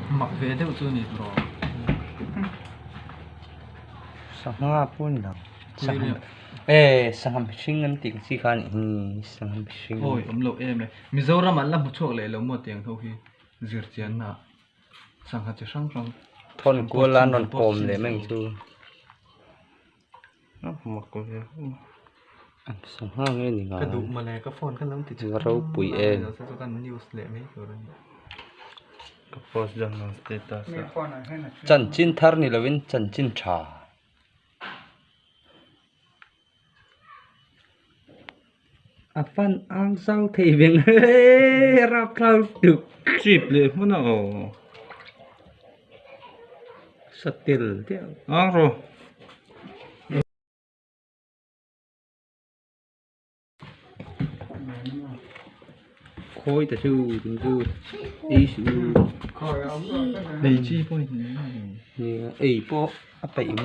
Mak ve deuh chu ni tawh. Sangha pawh ni lo. Sangha e sangha mihring an tih ang chi kha a nih hi sangha mihring. Awi awm lo em e. Mizoram an la hmu chhuak leh lo maw tiang ho hi zirchianna ah sangha chi hrang hrang. Thawn kual an rawn kawm leh mai ang chu. Sangha nge ni ngai? Ka duh mawle ka phone kha lo ti chhe ropui em. Kan news leh mai tur a ni. Ka post dawn lo status ah. Chanchin thar ni lovin chanchin tha. A fan ang zau thei ve nge rapthlau tuk. Chip leh hmun a aw. Satel deuh. Ang rawh. Khawi ta chu tin chu ei suh u. Ei chi pawh ei pawh a peih.